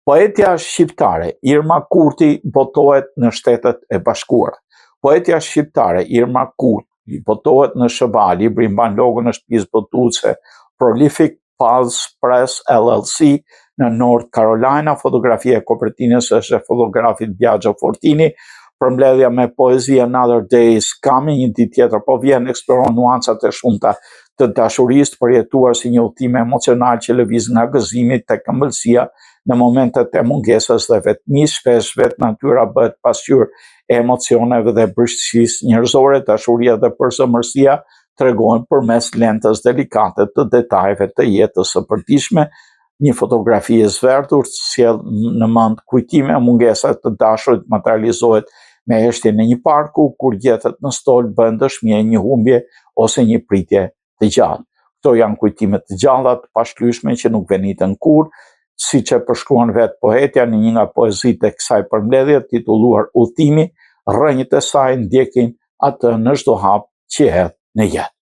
Poetja shqiptare Irma Kurti botohet në Shtetet e Bashkuara. Poetja shqiptare Irma Kurti botohet në SHBA. Libri mban logon e shtëpisë botuese Prolific Pulse Press LLC në North Carolina. Fotografia e kopertinës është e fotografit Biagio Fortini. Përmbledhja me poezi Another Day is Coming, një ditë tjetër po vjen, eksploron nuancat e shumta të dashurisë të përjetuar si një udhëtim emocional që lëviz nga gëzimi tek ëmbëlsia në momentet e mungesës dhe vetmisë, shpesh vetë natyra bëhet pasqyrë e emocioneve dhe brishtësisë njerëzore, dashuria dhe përzemërsia tregohen përmes lentës delikate të detajeve të jetës së përditshme. Një fotografi e zverdhur sjell në mend kujtime, mungesa e të dashurit materializohet me heshtjen e një parku, kur gjethet në stol bëhen dëshmi e një humbje ose një pritje të gjatë. Këto janë kujtime të gjalla, të pashlyeshme që nuk veniten kurrë, siç e përshkruan vetë poetja në një nga poezitë e kësaj përmbledhje titulluar Udhëtimi, rrënjët e saj ndjekin atë në çdo hap që hedh në jetë.